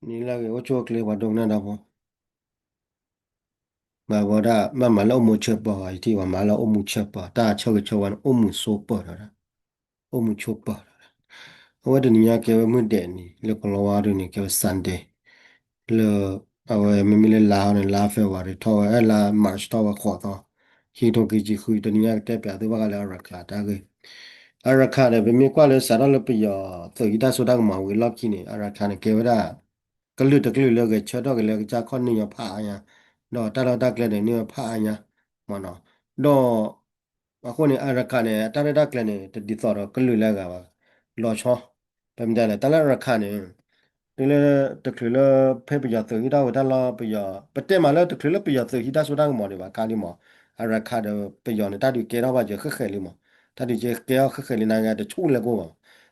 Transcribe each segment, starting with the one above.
နံၤလၢအဂ့ၤ အိၣ်ဆူၣ်အိၣ်ချ့ ပှၤဒိကနၣ်တၢ်ဖိ, ဘၣ်ဝဲဒၣ် ဘၣ်မၤလၢအိၣ်မူဆၢပၢၤအီၤ ယထံၣ်ပှၤမၤလၢအိၣ်မူဆၢပၢၤ တၢ်ဆၢဂ့ၤဆၢဝါန့ၣ် အိၣ်မူဆိးပၢၤဒီး အိၣ်မူဆိးပၢၤဒီး အဝဲတနံၤညါကဲဝဲမုၢ်ဒဲးနံၤ လၢကလီၤဝါဒုန့ၣ် ကဲဝဲ Sunday လၢ အဝဲမ့မ့ၢ်လၢလါန့ၣ် လါ February ထီၣ်ဝဲ လါ March ထီၣ်ဝဲဃိးသီ, ခံကထိခံဆံဃု တနံၤညါကတဲပၠးသုဘၣ်ဃးလၢ Arakan တၢ်ဂ့ၢ်, Arakan န့ၣ် ပမ့ၢ်ကွၢ်လၢစးထီၣ်လၢပယီၤသုးဟံးတၢ်စိတၢ်ကမီၤဝံၤလီၢ်ခံန့ၣ် Arakan န့ၣ် ကဲဝဲဒၣ် ကလုာ်တကလုာ်လၢဂဲၤဆၢထၢၣ်က့ၤလၢကစၢ်ခီၣ်န့ၢ်ညီဖးအါညါ, ဒီးတၢ်လီၢ်တၢ်ကျဲန့ၣ် န့ၢ်ဝဲဖးအါညါ, မ့ၢ်နီၤ, ဒီး အဃိန့ၣ် Arakan န့ၣ် အတၢ်ရဲၣ်တၢ်ကျဲၤန့ၣ် တဒ်သိးဒီးကလုာ်လၢအဂၤဘၣ်, လီၤဆီ, ပမ့ၢ်တဲလဲၣ် တၢ်လၢ Arakan န့ၣ် တုၤလၢတချုးလၢဖဲပယီၤသုးဟံးတၢ်ဝဲတၢ်လီၢ် ပယီၤ ပတဲမးလၢတချုးလၢပယီၤသုးဟံးတၢ်စိတၢ်ကမီၤဒံးဘၣ်ခါဒံးမး, Arakan ဒီးပယီၤန့ၣ် တၢ်ဒုးကဲထီၣ်ဘၣ်ယဲၢ်ဃဲးဃဲးလံမး, တၢ်ဒုးကဲထီၣ်ဃဲးဃဲးလံနာ်က့တဆူၣ်လဲၣ်ကိၣ်ဘၣ်,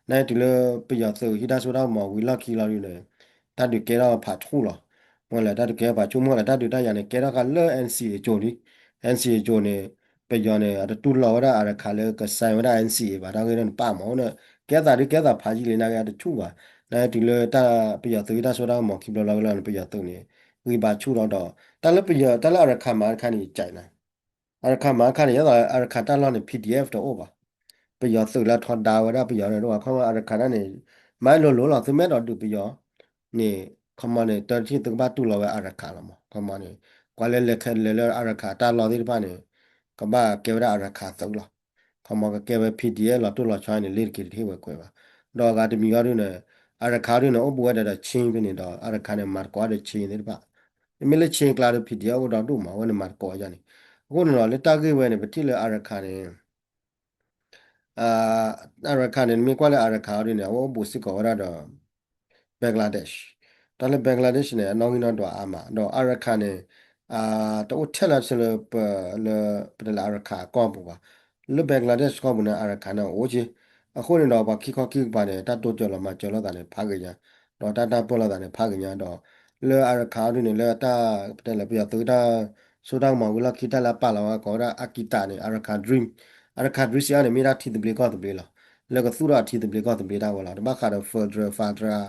နာ်က့တုၤလၢပယီၤသုးဟံးတၢ်စိတၢ်ကမီၤဝံၤလီၢ်ခံလီၤဒုန့ၣ် တၢ်ဒုးကဲထီၣ်ဖးဆူၣ်လီၤ, မ့ၢ်လဲၣ် တၢ်ဒုးကဲထီၣ်ဖးဆူၣ် မ့ၢ်လဲၣ် တၢ်ဒုးတၢ်ယၤန့ၣ် ကဲထီၣ်ဃာ်လၢ NCA အစိၤလံ, NCA အစိၤန့ၣ် ပယီၤန့ၣ် အတတူၢ်လိာ်ဝဲဒၣ် Arakan လၢက sign ဝဲဒၣ် NCA ဘၣ် တၢ်ဂ့ၢ်ဒ်န့ၣ်ပာ်မးအိၣ်န့ၣ် ကဲသးဒုးကဲသးဖးယံာ်လံနာ်က့အတဆူၣ်ဘၣ်, နာ်က့တုၤလၢတၢ်ပယီၤသုးဟံးတၢ်စိတၢ်ကမီၤခံဘျီလီၤကလီၤန့ၣ် ပယီၤသုးန့ၣ် ဂံၢ်ဘါဆူၣ်ထီၣ်ဒီး တၢ်လၢပယီၤ တၢ်လၢ Arakan မၤတခါန့ၣ် ယကနၤ Arakan မၤတခါန့ၣ် ယသး Arakan တၢ်လီၢ်န့ၣ် PDF တအိၣ်ဘၣ်, ပယီၤသုးလၢထီဒါဝဲဒၣ်ပယီၤန့ၣ်တအိၣ်ဘၣ်, ခီမီ Arakan တၢ်န့ၣ် မၤလိၤလိၤလီၤ သုမ့ၢ်အဲၣ်ဒိးဒုးပယီၤန့ၣ် ခီမီန့ၣ် တထံၣ်သုကဘၣ်တူၢ်လိာ်ဝဲ Arakan လီၤမး, ခီမီန့ၣ် ပှၤလၢလဲၤခဲလၢာ်လၢ Arakan တၢ်လီၢ်သ့ၣ်တဖၣ်န့ၣ် ကဘၣ်ကဲဝဲဒၣ် Arakan သုးလီၤ, ခီမီကကဲဝဲ PDF လီၤတိၢ်လီၤဆီန့ၣ် လ့ၤတက့ၤတဟ့ၣ်ဝဲကွဲးဘၣ်, ဒီးအဂၤတမံၤအီၤဒုန့ၣ် Arakan ဒုန့ၣ် အိၣ်ဘူးဝဲဒၣ်ဒီး Chin ဖဲန့ၣ်ဒီး Arakan န့ၣ် မၤသကိးဒီး Chin သ့ၣ်တဖၣ်, မ့မ့ၢ်လၢ Chin ကျါဒီး PDF အိၣ်ဒီဒူၣ်မး အဝဲန့ၣ်မၤသကိးယၤန့ၣ်, အဃိန့ၣ်ဒီး လၢတၢ်ဂ့ၢ်ဝဲန့ၣ် ပထံၣ်လၢ Arakan န့ၣ် Arakan န့ၣ် နမ့ၢ်ကွၢ်လၢ Arakan အီၤဒ်န့ၣ် အဝဲအိၣ်ဘူးစ့ၢ်ကီးဝဲဒၣ်ဒီး Bangladesh, တၢ်လၢ Bangladesh န့ၣ် အနီၣ်ဂံၢ်နီၣ်ဒွးအါမး ဒီး Arakan န့ၣ် တအိၣ်ထဲလၢလၢပ လၢ ပတဲလၢ Arakan အကီၢ်ပူၤဘၣ်, လၢ Bangladesh ကီၢ်ပူၤန့ၣ် Arakan န့ၣ်အိၣ်က့, အဃိန့ၣ်ဒီး ပှၤခံခီခံကပၤန့ၣ် တၢ်တိစၢၤလီၤမၤစၢၤလိာ်သးန့ၣ် ဖးဂ့ၤညါ, ဒီးတၢ်တၢ်ပၢၢ်လိာ်သးန့ၣ် ဖးဂ့ၤညါဒီး လၢ Arakan အီၤဒ်န့ၣ် လၢတၢ် ပတဲလၢ ပယီၤသုးတၢ်စိတၢ်ကမီၤဝံၤလီၢ်ခံ တၢ်လၢအပာ်လီၤဝဲကိးဝဲဒၣ် Akita န့ၣ် Arakan Dream, Arakan Dream စံးအါန့ၣ် မ့ၢ်ဒၣ်ထံသဘျ့ကီၢ်သဘျ့လီၤ, လၢကသူၣ်ထီၣ်အထံသဘျ့ကီၢ်သဘျ့တၢ်ဝဲလီၤ, တဘၣ်ဃးဒီး federal federal,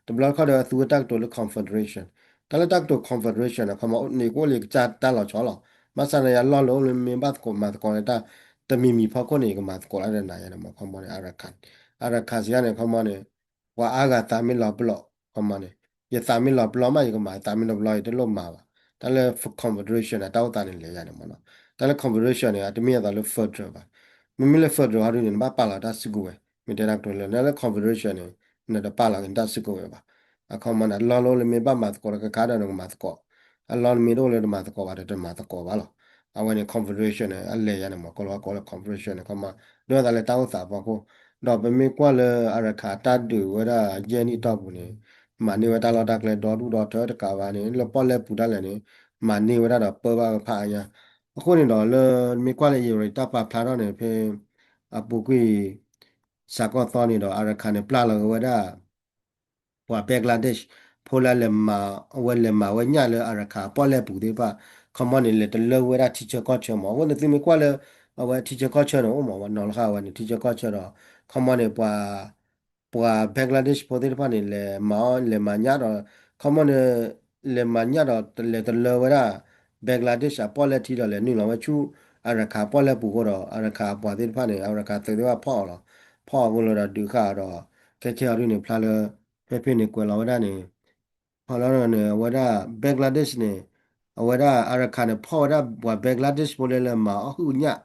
တဘျီတခီၣ်ဒီး အသူဝဲတၢ်ကတိၤလၢ confederation, တၢ်လၢတၢ်ကတိၤ confederation န့ၣ် ခီမီန့ၣ် ကအိၣ်လၢကစၢ်တၢ်လီၤဆီလီၤ, ဘၣ်ဆၣ်န့ၣ် ယလီၢ်လၢအိၣ်လၢမ့ၢ်ဘၣ်သကိးမၤသကိးန့ၣ် တၢ်တမံၤမံၤဖီခိၣ်န့ၣ် ယကမၤသကိးလၢဒ်နၤယၤန့ၣ်မး, ခီမီန့ၣ် Arakan, Arakan စံးအါန့ၣ် ခီမီန့ၣ် ပှၤအါဂၤသးမ့ၢ်လီၤပလီၢ် ခီမီန့ၣ် ယသးမ့ၢ်လီၤပလီၢ်မး ယကမၤ, ယသးမ့ၢ်လီၤပလီၢ် ယတလိၣ်မၤဘၣ်, တၢ်လၢ confederation န့ၣ် တၢ်အိၣ်သးန့ၣ်လဲၤယၤန့ၣ်မးနီၤ, တၢ်လၢ confederation န့ၣ် အတမ့ၢ်အသးလၢ federal ဘၣ်, မ့မ့ၢ်လၢ federal ဟီဒ်န့ၣ် နဘၣ်ပာ်လီၤတၢ်စုကဝဲၤ, မ့ၢ်တဲတၢ်ကတိၤလၢ နလၢ confederation န့ၣ် နတပာ်လီၤက့ၤနတၢ်စုကဝဲၤဘၣ်, အခီမီန့ၣ် အလီၢ်လၢအိၣ်လၢမ့ၢ်ဘၣ်မၤသကိးတၢ်ကခါဒီးနကမၤသကိး, အလီၢ်လၢမ့ၢ်တအိၣ်လၢတမၤသကိးဘၣ်ဒီးတမၤသကိးဘၣ်လီၤ, အဝဲန့ၣ် confederation န့ၣ် အလဲၤယၤန့ၣ်မး ကိးလီၤကိးလၢ confederation န့ၣ် ခီမီ ဒ်သိးလၢတၢ်အိၣ်သးအဖီခိၣ်, ဒီးပမ့ၢ်ကွၢ်လၢ Arakan တၢ်ဒုးဝဲဒၣ်ယဲၢ်နံၣ်အတီၢ်ပူၤန့ၣ် မၤန့ၢ်ဝဲတၢ်လီၢ်တၢ်ကျဲဒီဒူၣ်ဒီထၢတကးဘၣ်န့ၣ် လၢပီၣ်လဲၣ်ပူၤဒၣ်လဲာ်န့ၣ် မၤန့ၢ်ဝဲဒၣ်ဒီးပၢဘၣ်ဝဲဖးအါညါ, အဃိန့ၣ်ဒီးလၢမ့ၢ်ကွၢ်လၢ Irrawaddy တၢ်ပာ်ဖျါထီၣ်န့ၣ် ဖဲအပူၤကွံာ် စးကီၢ်သီန့ၣ်ဒီး Arakan န့ၣ် ပျၢ်လီၤက့ၤဝဲဒၣ် ပှၤ Bangladesh ဖိလၢလဲၤမၤ, အဝဲလဲၤမၤဝဲညၣ်လၢ Arakan အပီၣ်လဲၣ်ပူၤသ့ၣ်တဖၣ်, ခီမီန့ၣ် လဲၤတလၢဝဲဒၣ်ထံဆၢကီၢ်ဆၢမး, အဃိန့ၣ်သုမ့ၢ်ကွၢ်လၢ အဝဲထံဆၢကီၢ်ဆၢန့ၣ် အိၣ်မးဝဲနီၤလီၤဃာ်ဝဲန့ၣ် ထံဆၢကီၢ်ဆၢဒီး ခီမီန့ၣ် ပှၤ ပှၤ Bangladesh ဖိသ့ၣ်တဖၣ်န့ၣ် လဲၤမၤအီၣ်လဲၤမၤညၣ်ဒီး ခီမီန့ၣ် လဲၤမၤညၣ်ဒီးလဲၤတလၢဝဲဒၣ် Bangladesh အပီၣ်လဲၣ်ထံဒီးလဲၤနုာ်လီၤဝဲဆူ Arakan အပီၣ်လဲၣ်ပူၤအဃိဒီး Arakan အပှၤသ့ၣ်တဖၣ်န့ၣ် Arakan သုးသ့ၣ်တဖၣ်ဖီၣ်အီၤလီၤ, ဖီၣ်အီၤအဃိလီၤဒီးဒုးဃာ်အီၤဒီး ခဲခဲအံၤဒ်န့ၣ် ဖျါလၢ ဖဲဖဲန့ၣ်ကွဲးလီၤဝဲဒၣ်န့ၣ် ဖီၣ်လီၤန့ၣ် အဝဲဒၣ် Bangladesh န့ၣ် အဝဲဒၣ် Arakan န့ၣ် ဖီၣ်ဝဲဒၣ်ပှၤ Bangladesh ဖိလၢလဲၤမၤအီၣ်ဟုၣ်ညၣ်,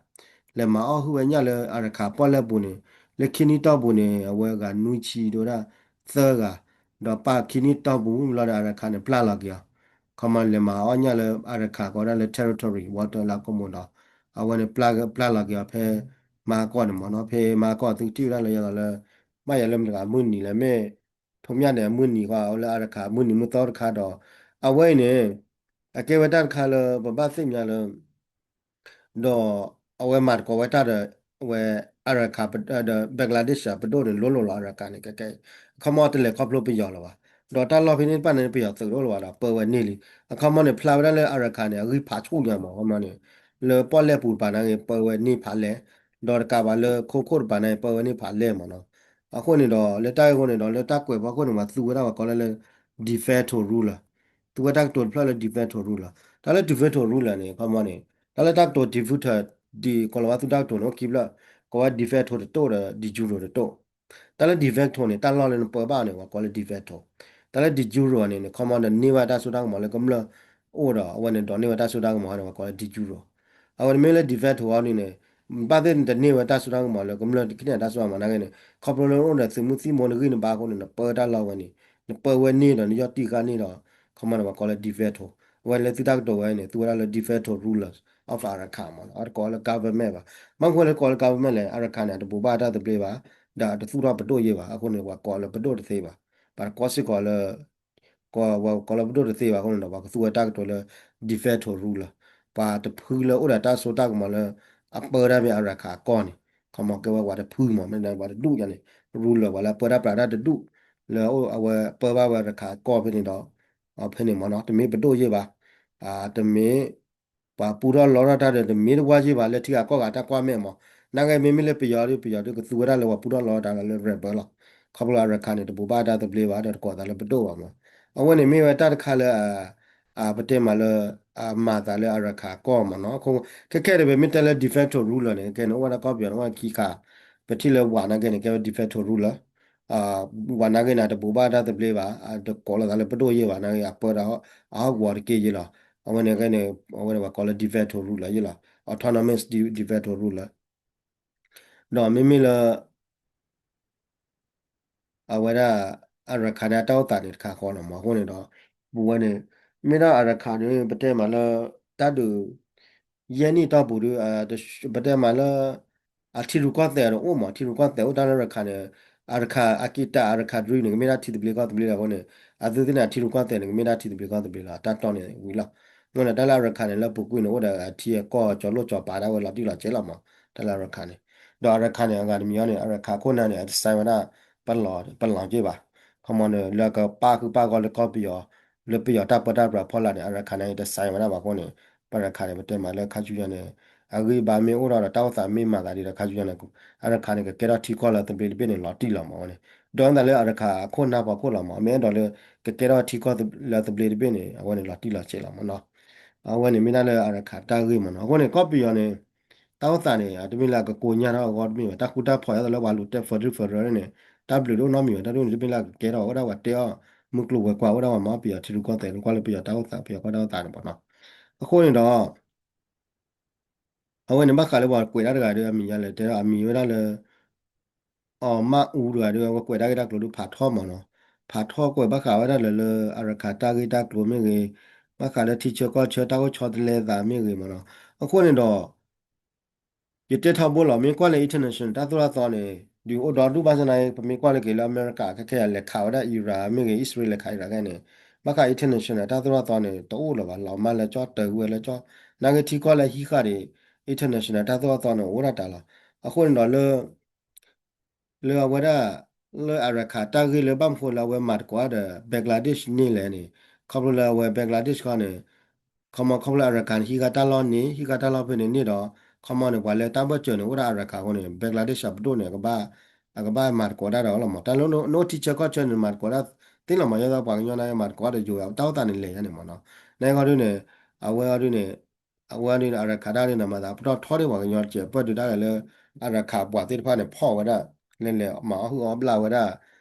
လဲၤမၤအီၣ်ဟုၣ်ဝဲညၣ်လၢ Arakan ပီၣ်လဲၣ်ပူၤန့ၣ် လၢခံနံၣ်တီၢ်ပူၤန့ၣ် အဝဲဂၤနွံဆံဒိၣ်ဝဲဒၣ်သၢဂၤ, ဒီးပၢ်ခံနံၣ်တီၢ်ပူၤဝံၤလီၤဒီး Arakan န့ၣ် ပျၢ်လီၤက့ၤအီၤ, ခီမီလဲၤမၤအီၣ်ညၣ်လၢ Arakan ကိးဝဲဒၣ်လၢ territory water လၢအကိးမူဒီး အဝဲန့ၣ် ပျၢ်လီၤက့ၤအီၤဖဲ မၤကီၢ်န့ၣ်မ့ၢ်နီၤ, ဖဲမၤကီၢ်သုထံၣ်ဝဲဒၣ်လၢယသးလၢ ဘၣ်ယၤလၢမတၤတဂၤမုၢ်နံၤလဲၣ် မ့ၢ် ထိးမျၢ်န့ၣ် အမုၢ်နံၤဃီ အဝဲလၢ Arakan အမုၢ်နံၤမုၢ်သီတခါဒီး အဝဲအံၤန့ၣ် အကဲဝဲတၢ်တခါလၢပဘၣ်သ့ၣ်ညါလၢ ဒီးအဝဲမၤသကိးဝဲတၢ်ဒီး အဝဲ Arakan ဒီး Bangladesh အပဒိၣ်န့ၣ် လိၤလိၤလီၤ Arakan န့ၣ် ကဲကဲ အခီမီတလဲၤခီဖျိပယီၤလီၤဘၣ်, ဒီးတၢ်လီၢ်ဖဲန့ၣ်တဖၣ်န့ၣ် ပယီၤသုးတအိၣ်လၢၤဘၣ်ဒီး ပၢဝဲန့ၢ်လံ, အခီမီန့ၣ် ဖျါဝဲဒၣ်လၢ Arakan န့ၣ် အဂံၢ်ဖးဆူၣ်ညါမး အခီမီန့ၣ် လၢပီၣ်လဲၣ်ပူၤတပၤနာ်က့ ပၢဝဲန့ၢ်ဖးလဲၢ်, ဒီးတကးဘၣ်လၢခိခိၣ်တပၤနာ်က့ ပၢဝဲန့ၢ်ဖးလဲၢ်မ့ၢ်နီၤ, အဃိန့ၣ်ဒီး လၢတၢ်ဂ့ၢ်အဃိန့ၣ်ဒီး လၢတၢ်ကွဲးဖီခိၣ်န့ၣ် ပှၤသူဝဲဒၣ်ပှၤကိးလၢလၢ de facto ruler, သူဝဲတၢ်ကတိၤတဖျၢၣ်လၢ de facto ruler. တၢ်လၢ de facto ruler န့ၣ် ခီမီန့ၣ် တၢ်လၢတၢ်ကတိၤ de facto ဒ်ကိးလီၤဝဲသူတၢ်ကတိၤန့ၣ် အိၣ်ခံဖျၢၣ်, ကိးဝဲ de facto တတိၣ်ဒီး de jure တတိၣ်. တၢ်လၢ de facto န့ၣ် တၢ်လီၢ်လၢနပၢဘၣ်န့ၣ် ပှၤကိးလၢ de facto. တၢ်လၢ de jure န့ၣ် ခီမီဒီးန့ၢ်ဝဲတၢ်စိတၢ်ကမီၤလၢကမျၢၢ်အိၣ်ဒီး အဝဲန့ၣ်ဒိးန့ၢ်ဝဲတၢ်စိတၢ်ကမီၤန့ၣ် ပှၤကိးလၢ de jure. အဝဲန့ၣ်မ့ၢ်လၢ de facto အီၤဒ်န့ၣ် ဘၣ်သ့ၣ်နတန့ၢ်ဝဲတၢ်စိတၢ်ကမီၤလၢကမျၢၢ်ခံန့ၣ်တၢ်စိတၢ်ကမီၤနာ်က့န့ၣ် ခီဖျိလၢနအိၣ်ဒီးသုးမုၢ်သံၣ်ဘိနဂံၢ်နဘါအဃိန့ၣ် နပၢတၢ်လီၢ်ဝဲန့ၣ် နပၢဝဲန့ၢ်ဒီးနယီၢ်တံၢ်ဃာ်န့ၢ်ဒီး ခီမီန့ၣ် ပှၤကိးလၢ de facto. အဝဲလၢသုတၢ်ကတိၤဝဲန့ၣ် သူဝဲဒၣ်လၢ de facto rulers of Arakan မ့ၢ်နီၤ. အတကိးလၢ government ဘၣ်. ဘၣ်မနုၤဃိလၢကိးလၢ government လဲၣ်, Arakan န့ၣ် အတဘိးဘၣ်တၢ်သဘျ့ဘၣ်, ဒီးအတသူၣ်ထီၣ်ပဒိၣ်ယဲၢ်ဘၣ်. အဃိန့ၣ် ပှၤကိးလၢပဒိၣ်တသ့ဘၣ်. ပှၤတကိးစ့ၢ်ကီးလၢ ကိး ပှၤကိးလၢပဒိၣ်တသ့ဘၣ်အဃိန့ၣ်ဒီး ပှၤကသူဝဲတၢ်ကတိၤလၢ de facto ruler, ပှၤတဖုလၢအိၣ်ဒီးတၢ်စိတၢ်ကမီၤလၢ အပၢတၢ်ဖဲ Arakan အကီၢ်န့ၣ် ခီမီကဲဝဲပှၤတဖုမ့ၢ် မ့ၢ်ဒၣ်ပှၤတဒူၣ်ညါန့ၣ် ruler ပှၤလၢအပၢတၢ်ပြးတၢ်တဒူၣ် လၢအဝဲပၢဘၣ်ဝဲ Arakan အကီၢ်ဖဲန့ၣ်ဒီး ဖဲန့ၣ်မ့ၢ်နီၤ တမ့ၢ်ပဒိၣ်ယဲၢ်ဘၣ်, တမ့ၢ် ပှၤပူထီၣ်လီထီၣ်တၢ်ဒီးတမ့ၢ်တဝၢ်ယဲၢ်ဘၣ် လၢထံဂၤကီၢ်ဂၤတၢ်ကွၢ်မဲာ်မ့ၢ်, နာ်က့မ့မ့ၢ်လၢပယီၤဒီး ပယီၤဒီးကသူဝဲဒၣ်လၢပှၤပူထီၣ်လီထီၣ်တၢ်လၢ rebel လီၤ. ခီဖျိ Arakan န့ၣ် တဘိးဘၣ်တၢ်သဘျ့ဘၣ် ဒီးတကိးသးလၢပဒိၣ်ဘၣ်မ့ၢ်, အဝဲန့ၣ်မ့ၢ်ဝဲတၢ်တခါလၢ ပတဲမးလၢ အမၤသးလၢ Arakan အကီၢ်မ့ၢ်နီၤ. ခဲခဲဒီး ပမ့ၢ်တဲလၢ de facto ruler န့ၣ် ခဲန့ၣ် အိၣ်ဝဲဒၣ်ကီၢ်ပယီၤန့ၣ် အိၣ်ဝဲခံခါ, ပထံၣ်လၢဝးနာ်က့န့ၣ် ကဲဝဲ de facto ruler ဝးနာ်က့န့ၣ် တဘိးဘၣ်တၢ်သဘျ့ဘၣ်, တကိးလိာ်သးလၢပဒိၣ်ယဲၢ်ဘၣ် နာ်က့ အပၢဒီးအဟီၣ်ကဝီၤတက့ၢ်ယဲၢ်လီၤ. အဝဲန့ၣ်န့ၣ် အဝဲန့ၣ်ပှၤကိးလၢ de facto ruler ယဲၢ်လီၤ, autonomous de facto ruler. ဒီးမ့မ့ၢ်လၢ အဝဲဒၣ် Arakan န့ၣ် အတၢ်အိၣ်သးန့ၣ်တခါဃီလီၤမ့ၢ်, အဃိန့ၣ်ဒီး ပဝဲန့ၣ် မ့ၢ်ဒၣ် Arakan န့ၣ် ပတဲမးလၢ တၢ်ဒုး ယဲၢ်နံၣ်တီၢ်ပူၤဒီး ပတဲမးလၢ အထံရူၢ်ကီၢ်သဲးတအိၣ်မ့ၢ်, ထံရူၢ်ကီၢ်သဲးအိၣ်တၢ်လၢ Arakan န့ၣ် Arakan အက့တၢ် Arakan Dream န့ၣ် ကမ့ၢ်ဒၣ်ထံသဘျ့ကီၢ်သဘျ့လီၤအဃိန့ၣ် အသုသ့ၣ်န့ၣ် အထံရူၢ်ကီၢ်သဲးန့ၣ် ကမ့ၢ်ဒၣ်ထံသဘျ့ကီၢ်သဘျ့လီၤ, တၢ်တီန့ၣ်ဝံၤလီၤ. မ့ၢ်န့ၣ် တၢ်လၢ Arakan န့ၣ် လၢပူၤကွံာ်န့ၣ် အိၣ်ဒီးအထံအကီၢ်ကၠီၤလိၣ်ကၠီၤပၤဒၣ်ဝဲလီၤတံၢ်လီၤဆဲးလီၤမ့ၢ်, တၢ်လၢ Arakan န့ၣ်, ဒီး Arakan န့ၣ် အဂၤတမံၤအံၤန့ၣ် Arakan ခိၣ်နၢ်န့ၣ် အတစဲးဝဲဒၣ် ပလီၤက့ၢ်ဘၣ်, ခီမီန့ၣ် လၢကပၣ်ဃုာ်ပၣ်ဂီၢ်လၢကီၢ်ပယီၤ လၢပယီၤတၢ်ပၢတၢ်ပြးဖီလာ်န့ၣ် Arakan န့ၣ် တစဲးဝဲဒၣ်ဘၣ်အဃိန့ၣ် ပ Arakan န့ၣ် ပတဲမးလၢခါဆူညါန့ၣ် အဂံၢ်ဘါမ့ၢ်အိၣ်ထီၣ်ဒီးတၢ်အိၣ်သးမ့ၢ်မၤသးဒ်ဒီးခါဆူညါန့ၣ် Arakan န့ၣ် ကကဲထီၣ်ထံကီၢ်လၢသဘျ့တဘ့ၣ်န့ၣ် လီၤတံၢ်လီၤမ့ၢ်ဝဲန့ၣ်, ဒီးမ့ၢ်သးလၢ Arakan အခိၣ်နၢ်ဖီခိၣ်လီၤမ့ၢ်, မ့ၢ်အဲၣ်ဒိးလၢ ကကဲထီၣ်ထံကီၢ်လၢသဘျ့တဘ့ၣ်န့ၣ် အဝဲန့ၣ်လီၤတံၢ်လီၤဆဲးလီၤမ့ၢ်နီၤ. အဝဲန့ၣ်မ့ၢ်ဒၣ်လၢ Arakan တၢ်ဂ့ၢ်မ့ၢ်နီၤ. အဃိန့ၣ် ကီၢ်ပယီၤန့ၣ် တၢ်အိၣ်သးန့ၣ် အတမ့ၢ်လၢအကကိညၢ်ထီၣ်အဂီၢ်တမ့ၢ်ဘၣ်, တၢ်ဃူတၢ်ဖိးယသးလၢပှၤလူၤတဲ federal federal န့ၣ် တၢ်ဘျုးတအိၣ်နီတမံၤဘၣ်, တၢ်ဒ်န့ၣ်တမ့ၢ်လၢအကကဲထီၣ် အိၣ်ဒၣ်ပှၤတဲအီၤ မုၢ်ကျိၤဝဲၤကွာ် အိၣ်ဒၣ်ပှၤမၤအီၣ်ပယီၤထံရူၢ်ကီၢ်သဲး ကွၢ်လၢပယီၤတၢ်အိၣ်သး ပယီၤကီၢ်တၢ်အိၣ်သးန့ၣ်မ့ၢ်နီၤ. အဃိန့ၣ်ဒီး အဝဲန့ၣ်ဘၣ်ဃးလၢပှၤကွဲးတၢ်တဂၤဒီး အမံၤယါလဲၣ် တဲဒၣ်အမံၤဝဲဒၣ်လၢ အီၣ်မၣ်အူတဂၤဒီး အဝဲကွဲးတၢ်ဂ့ၢ်တၢ်ကျိၤဒုးဖးထီမ့ၢ်နီၤ. ဖးထီကွဲးဘၣ်ဃးဝဲဒၣ်လၢ လၢ Arakan တၢ်ဂ့ၢ်တၢ်ကျိၤမ့ၢ်ဂ့ၤ, ဘၣ်ဃးလၢထံဆၢကီၢ်ဆၢတၢ်အိၣ်ဆီတလဲသးမ့ၢ်ဂ့ၤမ့ၢ်နီၤ. အဃိန့ၣ်ဒီး ယတဲထီဘိလီၤ မ့ၢ်ကွၢ်လၢ international တၢ်သိၣ်တၢ်သီန့ၣ် ဒုးအိၣ်ဒီဒူၣ်ဘၣ်ဆၣ်သနာ်က့ ပမ့ၢ်ကွၢ်လၢက့ၤလၢအမဲရကၤ ခဲခဲအံၤ လဲၤခးဝဲဒၣ် Iran မ့ၢ်ဂ့ၤ အံၣ်စရ့လးလဲၤခး Iran ခဲန့ၣ် ဘၣ်ဃး international တၢ်သိၣ်တၢ်သီန့ၣ် တအိၣ်လၢၤဘၣ် လီၤမၢ်လၢကၠီ တၢၤဝဲလၢကၠီ နာ်က့ထံကီၢ်လၢဟံးဃာ်ဒံး international တၢ်သိၣ်တၢ်သီန့ၣ် အိၣ်ဒၣ်တၢ်လီၤ. အဃိန့ၣ်ဒီးလၢ လၢအဝဲဒၣ် လၢ Arakan တၢ်ဂ့ၢ်လၢဘၣ်မနုၤဃိလၢအဝဲမၤသကိးဒီး Bangladesh န့ၣ်လဲၣ်န့ၣ် ခီဖျိလၢအဝဲ Bangladesh ခီန့ၣ် ခီမီ ခီဖျိလၢ Arakan န့ၣ် ဟံးဃာ်တၢ်လီၢ်န့ၣ် ဟံးဃာ်တၢ်လီၢ်ဖဲန့ၣ်န့ၣ်ဒီး ခီမီန့ၣ် ပှၤလၢတၢ်ဘၢၣ်စၢၤန့ၣ် အိၣ်ဒၣ် Arakan အဃိန့ၣ် Bangladesh အပဒိၣ်န့ၣ် အကဘၣ် အကဘၣ်မၤသကိးတၢ်ဒီးလီၤမး တၢ်လၢနအိၣ်ထံဆၢကီၢ်ဆၢန့ၣ် မၤသကိးတၢ်သ့လီၤမး ယသးပှၤကညီန့ၣ် မၤသကိးဒီးယိၤ တၢ်အိၣ်သးန့ၣ်လဲၤညါန့ၣ်မးနီၤ နဂီၢ်ဒုန့ၣ် အဝဲအီၤဒုန့ၣ် အဝဲအီၤဒုန့ၣ် Arakan တၢ်ဒုန့ၣ် မၤသးပတီၢ်ထီဒ်ပှၤကညီတစဲး ပၢၢ်ဒုးတၢ်ဂ့ၢ်လၢ Arakan ပှၤသ့ၣ်တဖၣ်န့ၣ် ဖီၣ်ဝဲဒၣ် လဲၤလဲၤမၤအီၣ်ဟုၣ်အီၣ်ဘျၣ်ဝဲဒၣ်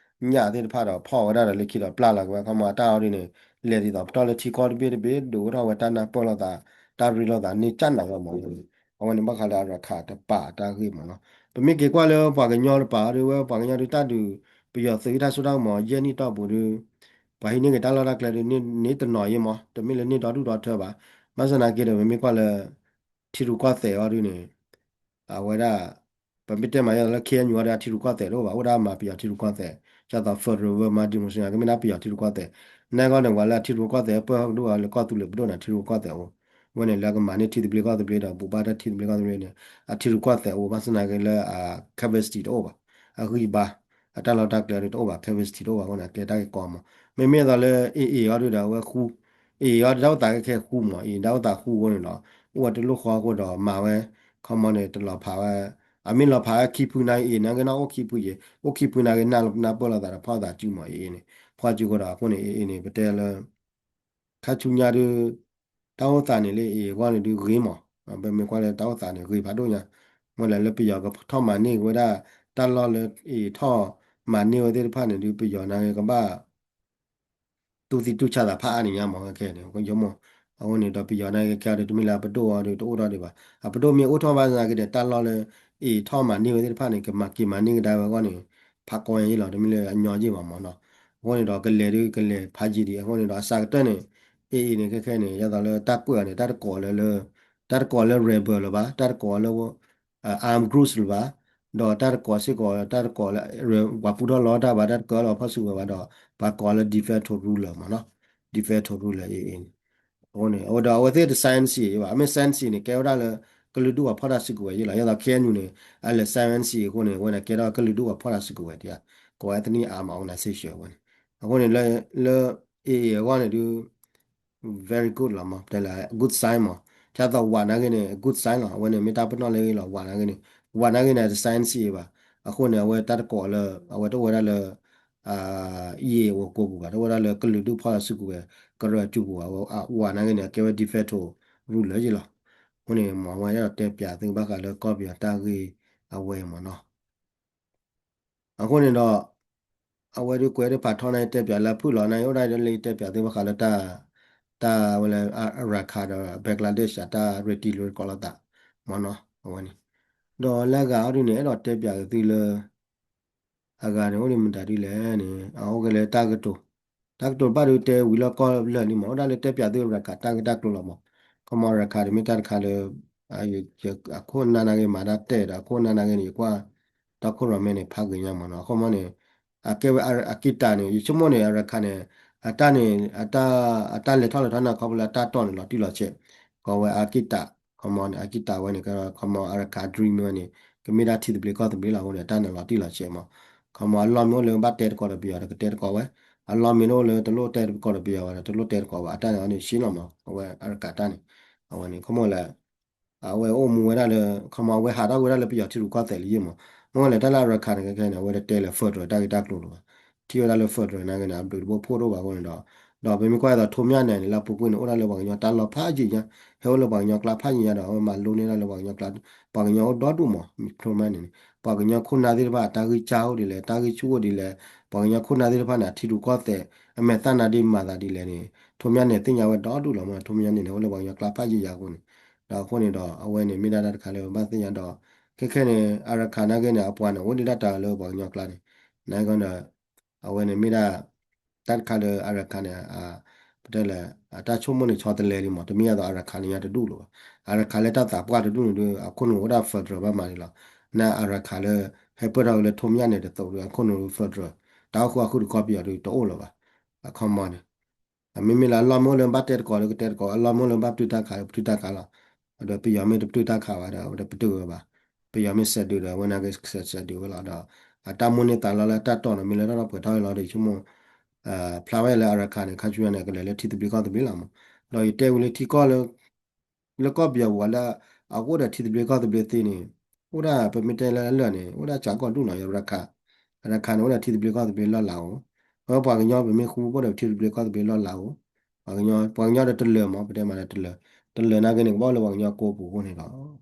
ညၣ်သ့ၣ်တဖၣ်ဒီး ဖီၣ်ဝဲဒၣ်ဒီးလၢခံဒီးပျၢ်လီၤက့ၤဝဲ ခီမီအတၢ်အီၤဒုန့ၣ် လဲၤဒ်သိးပတီၢ်လၢထံကီၢ်တဘ့ၣ်တဘ့ၣ် ဒုးအိၣ်ထီၣ်ဝဲတၢ်နၢ်ပၢၢ်လိာ်သး တၢ်ရ့လိာ်သးန့ၢ်ကၢ်နၤဝဲမး အဝဲန့ၣ်ဘၣ်ဃးလၢ Arakan တပာ်တၢ်ဂ့ၢ်မးနီၤ ပမ့ၢ်က့ၤကွၢ်လၢပှၤကညီတပာ်အီၤဒုဝဲ ပှၤကညီဒုတၢ်ဒုး ပယီၤသုးဟံးတၢ်စိတၢ်ကမီၤ ယဲၢ်နံၣ်တီၢ်ပူၤဒု ပှၤဟံးန့ၢ်က့ၤတၢ်လီၢ်တၢ်ကျဲဒု န့ၢ်တနီၤယဲၢ်မး တမ့ၢ်လၢန့ၢ်ဒီဒူၣ်ဒီထၢဘၣ် ဘၣ်ဆၣ်သနာ်က့ဒီး ပမ့ၢ်ကွၢ်လၢ ထံရူၢ်ကီၢ်သဲးအီၤဒုန့ၣ် အဝဲဒၣ် ပမ့ၢ်တဲမးယဲလၢ KNU အီၤဒု အထံရူၢ်ကီၢ်သဲးတအိၣ်ဘၣ် အိၣ်ဒၣ်မၤပယီၤထံရူၢ်ကီၢ်သဲး ဒ်သိး federal ဝဲမၤ democracy ကမ့ၢ်ဒၣ်ပယီၤထံရူၢ်ကီၢ်သဲး နဂီၢ်န့ၣ် ပှၤလၢအထံရူၢ်ကီၢ်သဲး ပၢၢ်ဟီၣ်ကဒိၣ်အီၤလၢကီၢ်သူလ့ၤပဒိၣ်န့ၣ် ထံရူၢ်ကီၢ်သဲးအိၣ် ဝဲန့ၣ်လၢကမၤန့ၢ်ထံသဘျ့ကီၢ်သဘျ့ဒီး ဘူးဘၣ်တၢ်ထံသဘျ့ကီၢ်သဘျ့န့ၣ် အထံရူၢ်ကီၢ်သဲးအိၣ် ဘၣ်ဆၣ်သနာ်က့လၢအ capacity တအိၣ်ဘၣ် အဂံၢ်ဘါ အတၢ်လီၢ်တၢ်ကျဲဒုတအိၣ်ဘၣ် capacity တအိၣ်ဘၣ်အဃိန့ၣ် အကဲတၢ်ဂ့ၢ်ကီမး မ့မ့ၢ်အသိးလၢ AA အီၤဒုဒီးအဝဲဃူ AA အီၤဒုတၢ်အိၣ်သးခဲခဲဃူမး AA တၢ်အိၣ်သးဃူအဃိန့ၣ်ဒီး အိၣ်ဝဲတလိၣ်ဃီအဃိဒီးမၤဝဲ ခီမီန့ၣ် တလီၤဖးဝဲ အမ့ၢ်လီၤဖးခံဖုနာ်က့ အ့ၣ်နာ်က့နီၣ် အိၣ်ခံဖုယဲၢ် အိၣ်ခံဖုနာ်က့ နၢ်ပၢၢ်လိာ်သးဒီးဖီၣ်သးစုမး အ့ၣ်အ့ၣ်န့ၣ် ဖီၣ်သးစုဃိဒီး အဃိန့ၣ် အ့ၣ်အ့ၣ်န့ၣ် ပတဲလၢ ခါဆူညါဒုး တၢ်အိၣ်သးန့ၣ်လၢအ့ၣ်အ့ၣ်အဂီၢ်န့ၣ်ဒုးဂ့ၤမး, ပမ့ၢ်ကွၢ်လၢတၢ်အိၣ်သးန့ၣ် ဂ့ၤဖးဒိၣ်ညါ, မ့ၢ်လၢလၢပယီၤကထီၣ်မၤန့ၢ်က့ၤဝဲဒၣ် တၢ်လီၢ်လၢအ့ၣ်အ့ၣ်ထီၣ်မၤန့ၢ်ဝဲသ့ၣ်တဖၣ်န့ၣ်ဒုး ပယီၤနာ်က့ကဘၣ် တူၢ်သံတူၢ်ဆါသးဖးအါန့ၣ်ညါမး ခဲခဲန့ၣ် ယမိၢ်, အဃိန့ၣ်ဒီးပယီၤနာ်က့ခဲအံၤဒုး တမ့ၢ်လၢအပဒိၣ်အီၤဒုး တအိၣ်ထီၣ်ဒံးဘၣ်, အပဒိၣ်မ့ၢ်အိၣ်ထီၣ်ဘၣ်နာ်က့ဒီး တၢ်လီၢ်လၢအ့ၣ်အ့ၣ်ထီၣ်မၤန့ၢ်ဝဲသ့ၣ်တဖၣ်န့ၣ် ကမၤက့ၤမၤန့ၢ်ကဒါဝဲအဂီၢ်န့ၣ် ဖးကီယဲၢ်လီၤ, တမ့ၢ်လၢအညီယဲၢ်ဘၣ်မးနီၤ, အဃိန့ၣ်ဒီးကလဲၤဒုးကလဲၤဖးယံာ်ဒံး, အဃိန့ၣ်ဒီးအစှၤကတၢၢ်န့ၣ် အ့ၣ်အ့ၣ်န့ၣ် ခဲခဲန့ၣ် ဒ်သိးလၢတၢ်ကွဲးအီၤန့ၣ် တၢ်တကိးလၢလၢ တၢ်တကိးလၢ rebel လၢၤဘၣ်, တၢ်တကိးလၢ armed groups လၢၤဘၣ်, ဒီးတၢ်တကိးစ့ၢ်ကီး တၢ်တကိးလၢ ပှၤပူထီၣ်လီတၢ်ဘၣ်, တၢ်တကိးလၢအဖီၣ်စုကဝဲၤဘၣ်ဒီး ပှၤကိးလၢ de facto ruler မးနီၤ, de facto ruler အ့ၣ်အ့ၣ်န့ၣ်, အဃိန့ၣ် အဝဲဒီးအဝဲသ့ၣ်တ science ဘၣ်, အမ့ၢ် science န့ၣ် ကဲဝဲဒၣ်လၢ ကလုာ်ဒူၣ်ပှၤဖီၣ်တၢ်စုကဝဲၤယဲၢ်လီၤ, ဒ်သိး KNU န့ၣ် အလဲၤ science အဃိန့ၣ် အဝဲန့ၣ်ကဲထီၣ်ကလုာ်ဒူၣ်ပှၤဖီၣ်တၢ်စုကဝဲၤ တၢ်ကိး ethnic armed organization အဝဲန့ၣ်, အဃိန့ၣ် လၢ လၢ အ့ၣ်အ့ၣ်အဂီၢ်န့ၣ်ဒုး very good လီၤမး, တဲလၢ good sign မး, ဒ်သိးဝးနာ်က့န့ၣ် good sign လီၤ, အဝဲန့ၣ်မ့ၢ်တၢ်ပနီၣ်လၢအဂ့ၤလီၤ, ဝးနာ်က့န့ၣ်, ဝးနာ်က့န့ၣ် တ science ဘၣ်, အဃိန့ၣ် အဝဲတၢ်တကိးလၢ အဝဲတအိၣ်ဝဲဒၣ်လၢ အ့ၣ်အ့ၣ်အကိပူၤဘၣ်, တအိၣ်ဝဲဒၣ်လၢကလုာ်ဒူၣ်ဖီၣ်တၢ်စုကဝဲၤ ကရၢအစုပူၤဘၣ်, ဝးနာ်က့န့ၣ် အကဲဝဲ de facto ruler ယဲၢ်လီၤ, အဃိန့ၣ် မ့ၢ်ဝဲအဲၣ်ဒိးတဲပၠးသုဘၣ်ဃးလၢကီၢ်ပယီၤတၢ်ဂ့ၢ်အဝဲမးနီၤ အဃိန့ၣ်ဒီး အဝဲဒုးကွဲးဒၣ်ဖးထီန့ၣ် တဲပၠးလၢဖုၣ်လီၤန့ၣ် အိၣ်ဒၣ်လၢတဲပၠးသုဘၣ်ဃးလၢတၢ် တၢ်ဝဲလၢ Arakan ဒီး Bangladesh အတၢ်ရ့တံၤရ့ကီးလိာ်သး မ့ၢ်နီၤ အဝဲန့ၣ် ဒီးလၢအဂၤအီၤဒုးန့ၣ် အဲၣ်ဒိးတဲပၠးသုလၢ အဂၤန့ၣ် အိၣ်ဒံးမတၤဒ်လဲၣ်န့ၣ် အအိၣ်ကဲလၢတၢ်ကတိၤ တၢ်ကတိၤတဖၣ်ဒုးတဲဝံၤလီၢ်ကီၢ်လၢာ်လံမး အိၣ်ဒၣ်လၢတဲပၠးသု Arakan တၢ်ဂ့ၢ်တၢ်ကျိၤလီၤမး ခီမီ Arakan န့ၣ်မ့ၢ်တၢ်တခါလၢ အခိၣ်နၢ်နာ်က့မၤတၢ်တဲာ်ဒီး အခိၣ်နၢ်နာ်က့န့ၣ် ယကွၢ် တီခိၣ်ရိၣ်မဲန့ၣ် ဖးဂ့ၤညါမးနီၤ အခီမီန့ၣ် အကဲဝဲအကံတၢ်န့ၣ် ယဆိကမိၣ်န့ၣ် Arakan န့ၣ် အတၢ်န့ၣ် အတၢ်လဲၤထီၣ်လဲၤထီန့ၣ် ခီဖျိလၢအတၢ်တီၢ်န့ၣ်လီၤတံၢ်လီၤဆဲး ကီးဝဲအကံတၢ် ခီမီန့ၣ် အကံတၢ်ဝဲန့ၣ် ခီမီ Arakan dream ဝဲန့ၣ် ကမ့ၢ်ဒၣ်ထံသဘျ့ကီၢ်သဘျ့လီၤအဃိန့ၣ် အတၢ်န့ၣ်လီၤတံၢ်လီၤဆဲးမး ခီမီအလီၢ်မ့ၢ်အိၣ်လၢဘၣ်တဲသကိးဒီးပယီၤဒီး ကတဲသကိးဝဲ အလီၢ်မ့ၢ်တအိၣ်လၢတလိၣ်တဲသကိးဒီးပယီၤဘၣ်ဒီး တလိၣ်တဲသကိးဘၣ် အတၢ်န့ၣ်အီၤန့ၣ် ရှင်းလီၤမး အဝဲ Arakan တၢ်န့ၣ် အဝဲန့ၣ် ခီမီလၢ အဝဲအိၣ်မူဝဲဒၣ်လၢ ခီမီအဝဲဟးထီၣ်ကွံာ်ဝဲဒၣ်လၢပယီၤထံရူၢ်ကီၢ်သဲးလံယဲၢ်မး မ့ၢ်ဝဲလၢတၢ်လၢ Arakan န့ၣ် ခဲခဲန့ၣ် အဝဲတတဲလၢ federal တၢ်ဂ့ၢ်တၢ်ကျိၤလၢၤဘၣ် ထံၣ်ဝဲဒၣ်လၢ federal နာ်က့န့ၣ် အဘျုးတဘိဖှိၣ်တအိၣ်ဘၣ်အဃိန့ၣ်ဒီး ဒီးပမ့ၢ်ကွၢ်ဒ်သိး ထိးမၠၣ်နဲၣ်န့ၣ် လၢအပူၤကွံာ်န့ၣ် အိၣ်ဒၣ်လၢပှၤကညီတၢ်လီၢ်ဖးယံာ်ညါ ဟဲအိၣ်လၢပှၤကညီကျါဖးယံာ်ညါဒီး အဝဲမၤလိန့ၢ်ဒၣ်လၢပှၤကညီကျါ ပှၤကညီအိၣ်ဒီဒူၣ်မး ထိးမၠၣ်နဲၣ်န့ၣ် ပှၤကညီခိၣ်နၢ်သ့ၣ်တဖၣ် တၢ်ဂံၢ်စၢ်အိၣ်ဒ်လဲၣ် တၢ်ဂံၢ်ဆူၣ်အိၣ်ဒ်လဲၣ် ပှၤကညီခိၣ်နၢ်သ့ၣ်တဖၣ်န့ၣ် အထံရူၢ်ကီၢ်သဲး အမဲာ်သၣ်နါဒ့မၤသးဒ်လဲၣ်န့ၣ် ထိးမၠၣ်နဲၣ်သ့ၣ်ညါဝဲဒီဒူၣ်လီၤမး ထိးမၠၣ်နဲၣ်န့ၣ် အိၣ်လၢပှၤကညီကျါဖးယံာ်ညါအဃိန့ၣ် ဒီးအဃိန့ၣ်ဒီး အဝဲန့ၣ်မ့ၢ်ဒၣ်တၢ်တခါလၢဘၣ်သ့ၣ်ညါဒီး ခဲခဲန့ၣ် Arakan နာ်က့န့ၣ် အပှၤန့ၣ် အိၣ်ဒံးဒၣ်တၢ်လၢပှၤကညီကျါန့ၣ် နာ်က့ဒီး အဝဲန့ၣ်မ့ၢ်ဒၣ် တၢ်တခါလၢ Arakan န့ၣ် ပတဲလၢ အတၢ်ဆိကမိၣ်န့ၣ်ဆီတလဲလံမး တမ့ၢ်ယါသိး Arakan န့ၣ်ညါတဒူၣ်လၢၤဘၣ် Arakan လၢတၢ်သးပှၢ်တဒူၣ်န့ၣ်ဒီး အခိၣ်နူာ်အိၣ်ဒၣ် federal ဘၣ်မးန့ၣ်လီၤ န Arakan လၢ ဟဲပၢၢ်ထီၣ်က့ၤလၢထိးမၠၣ်နဲၣ်တသိးဒီး အခိၣ်နူာ် federal တၢ်အိၣ်ဃူအိၣ်ဃုတခီပယီၤဒီးတအိၣ်လၢၤဘၣ် အခီမီန့ၣ် အမ့မ့ၢ်လၢအလီၢ်မ့ၢ်အိၣ်လၢဘၣ်တဲသကိးလၢကတဲသကိး အလီၢ်မ့ၢ်အိၣ်လၢဘၣ်ပတုာ်တၢ်ခးလၢပတုာ်တၢ်ခးလီၤ. ဒီးပယီၤမ့ၢ်တပတုာ်တၢ်ခးဘၣ်ဒီး အဝဲတပတုာ်ဝဲဘၣ်. ပယီၤမ့ၢ်စဲးဒုးဒီး အဝဲန့ၣ်ကစဲးဒုးဝဲလီၤ. ဒီးအတၢ်မိၣ်န့ၢ်သးလီလၢတၢ်တီၢ်န့ၣ် မ့ၢ်လၢတၢ်ဒီးပှဲၤထီၣ်ဝဲလီၤဒီး ယဆိကမိၣ် ဖျါဝဲလၢ Arakan န့ၣ် ခါဆူညါန့ၣ် ကလဲၤလၢထံသဘျ့ကီၢ်သဘျ့လီၤမး. ဒီးယတဲဝံၤလၢထံကီၢ်လၢ လၢကီၢ်ပယီၤပူၤလၢ အကအိၣ်ဒီးထံသဘျ့ကီၢ်သဘျ့သ့န့ၣ် အိၣ်ဒၣ်ပမ့ၢ်တဲလၢအလၢာ်န့ၣ် အိၣ်ဒၣ်စှၤကီၢ်ဒူၣ်နီၤ Arakan, Arakan န့ၣ် အိၣ်ဒီးထံသဘျ့ကီၢ်သဘျ့လီၢ်လၤအိၣ်, အဝဲပှၤကညီပမ့ၢ်ဃူအိၣ်ဒီးထံသဘျ့ကီၢ်သဘျ့လီၢ်လၤအိၣ်, ပှၤကညီဒီးတလၢၤမး ပတဲမးဒီးတလၢၤ, တလၢၤနာ်က့န့ၣ် ကဘၣ်အိၣ်လၢပှၤကညီကိးပူၤအဃိန့ၣ်ဒီး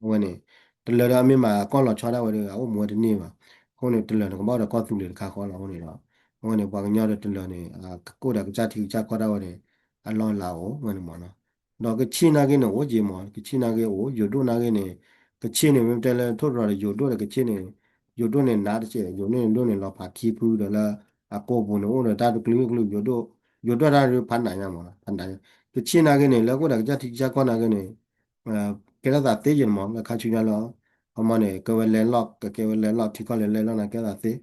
အဝဲန့ၣ် တလၢၤဒီးအမ့ၢ်မၤကီၢ်လီၤဆီဒၣ်ဝဲဒီး အအိၣ်မူဝဲတန့ၢ်ဘၣ်. အဃိန့ၣ် တလၢၤန့ၣ် ကဘၣ်အိၣ်ဒီးကီၢ်သူလ့ၤတခါဃီလီၤအဃိန့ၣ်ဒီး အဝဲန့ၣ် ပှၤကညီဒီးတလၢၤန့ၣ် ကအိၣ်ဒီးကစၢ်ထံကစၢ်ကီၢ်ဒၣ်ဝဲန့ၣ် အလီၢ်လၤအိၣ်ဝဲန့ၣ်မးနီၤ. ဒီးကဆ့ၣ်နာ်က့န့ၣ် အိၣ်က့ၤမး ကဆ့ၣ်နာ်က့အိၣ် ယိၤဒိၣ်နာ်က့န့ၣ် ကဆ့ၣ်န့ၣ် မ့ၢ်တဲလၢထိၣ်သတြီၤဒီးယိၤဒိၣ်ဒီးကဆ့ၣ်န့ၣ် ယိၤဒိၣ်န့ၣ်နးတက့ၢ် ယိၤဒိၣ်န့ၣ် ဒိၣ်န့ၣ်လီၤဖးခံဖုဒီးလၢ အကိာ်ပူၤန့ၣ် အိၣ်ဒီးတၢ်တကလုာ်ကလုာ် ယိၤဒိၣ် ယိၤဒိၣ်တၢ်ဖးနးညါမး ဖးနး ကဆ့ၣ်နာ်က့န့ၣ် လၢကအိၣ်ဒီးကစၢ်ထံကစၢ်ကီၢ်နာ်က့န့ၣ် ကဲထီၣ်သးသ့ယဲၢ်မး လၢခါဆူညါလီၤ. ခီမီန့ၣ် ကဲဝဲလဲလီၢ် ကကဲဝဲလဲလီၢ် ထံကီၢ်လၢလဲလီၢ်နာ်က့ ကဲထီၣ်သးသ့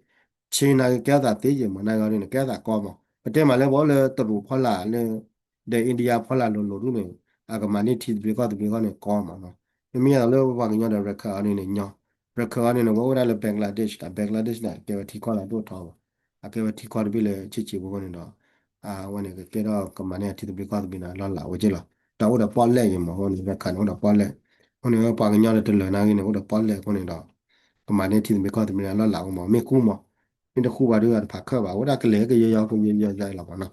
ဆ့ၣ်နာ်က့ ကဲထီၣ်သးသ့ယဲၢ်မး နာ်က့န့ၣ် ကဲထီၣ်သးကီမး ပတဲမးလၢပှၤအိၣ်လၢတရူးဖီလာ်လၢ ဒီး India ဖီလာ်လိၤလိၤဒ်န့ၣ် အကမၤန့ၢ်ထံသဘျ့ကီၢ်သဘျ့ကီၢ်န့ၣ်ကီမးနီၤ. မ့မ့ၢ်လၢပှၤကညီဒီး ရခၢၣ်အီၤန့ၣ်န့ၣ်ညီ ရခၢၣ်အီၤန့ၣ်န့ၣ် ဝဲအိၣ်ဒၣ်လၢ Bangladesh ဒီး Bangladesh န့ၣ် ကဲဝဲထံကီၢ်လၢအဒိၣ်ထီဘၣ် အကဲဝဲထံကီၢ်တဘ့ၣ်လၢဆံးဆံးဖိအဃိန့ၣ်ဒီး အဝဲန့ၣ်ကကဲထီၣ်ကမၤန့ၢ်အထံသဘျ့ကီၢ်သဘျ့န့ၣ် လီၢ်လၤဝဲက့ၢ်လီၤ. တၢ်အိၣ်ဒီးပီၣ်လဲၣ်ယဲၢ်မးအဃိန့ၣ် ရခၢၣ်န့ၣ်အိၣ်ဒီးပီၣ်လဲၣ် အဃိန့ၣ် ပှၤကညီဒီးတလၢၤနာ်က့န့ၣ် အိၣ်ဒီးပီၣ်လဲၣ်အဃိန့ၣ်ဒီး ကမၤန့ၢ်ထံသဘျ့ကီၢ်သဘျ့န့ၣ် အလီၢ်လၤအိၣ်မး မ့ၢ်ဃူမး, မ့ၢ်တဃူဘၣ်ဒီးတဖးခၢၣ်ဘၣ် အိၣ်ဒၣ်ကလဲၤကယီယီကယီယီလီၤမးနီၤ.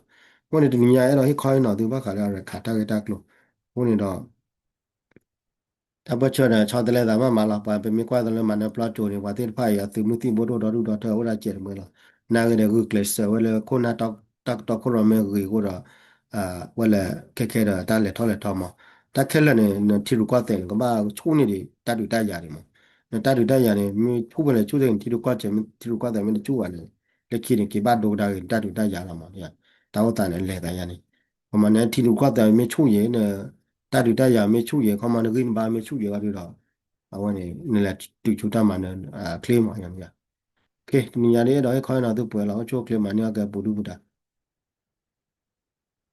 အဃိန့ၣ် တနံၤညါအဲၣ်ဒိးဟ့ၣ်ခီဟ့ၣ်နီၤသုဘၣ်ဃးဒီးအရခးတၢ်ဂ့ၢ်တၢ်ကျိၤ, အဃိန့ၣ်ဒီး တၢ်ပၢၢ်ဆၢဒီး ဆီတလဲသးမးမးလီၤ. ပှၤပမ့ၢ်ကွၢ်သိလၢမၤနၢၤပျီကၠိန့ၣ် ပှၤသ့ၣ်တဖၣ်အံၤ အသုးမုၢ်သံၣ်ဘိဒိၣ်ဒီဒူၣ်ဒီထၢ အိၣ်ဒၣ်စဲးတမှဲလီၤ. နာ်ဂ့ၤဒီးဂုာ်ကျဲးစၢးဝဲလၢခိၣ်နၢ်တၢ်ကတီၢ်ခိၣ်ရိၣ်မဲဂ့ၤအဃိဒီး ဝဲလဲၤခဲခဲဒီးတၢ်လဲၤထီၣ်လဲၤထီမး. တၢ်ခဲလၢာ်န့ၣ် နထံရူၢ်ကီၢ်သဲးန့ၣ် ကဘၣ်ဆူၣ်န့ၢ်ဒံးတၢ်ဒုးတၢ်ယၤဒံးမး. နတၢ်ဒုးတၢ်ယၤန့ၣ် မ့ၢ်ဆူၣ်ဖဲလဲၣ်ဆူၣ်သ့ၣ်န့ၣ် ထံရူၢ်ကီၢ်သဲး ထံရူၢ်ကီၢ်သဲးမ့ၢ်တဆူၣ်ဘၣ်န့ၣ် လၢခံန့ၣ် က့ၤဘၣ်ဒိကဒါက့ၤနတၢ်ဒုးတၢ်ယၤလီၤမး. တၢ်အိၣ်သးန့ၣ်လဲၤသးယါန့ၣ် ပမၤန့ၣ်ထံရူၢ်ကီၢ်သဲးမ့ၢ်ဆူၣ်ယဲၢ် နတၢ်ဒုးတၢ်ယၤမ့ၢ်ဆူၣ်ယဲၢ် ခီမီနဂံၢ်နဘါမ့ၢ်ဆူၣ်ယဲၢ်ဘၣ်ဒီး အဝဲန့ၣ် နလဲၤတုၤဆူတၢ်မၤနၢၤချ့မး. တနံၤညါဒ်အဲၣ်ဒိးဟ့ၣ်ခီဟ့ၣ်နီၤသုပှဲၤလီၤ အိၣ်ဆူၣ်အိၣ်ချ့မၤန့ၢ်အီၣ်ကဲပူၤဒုပူၤဒါ.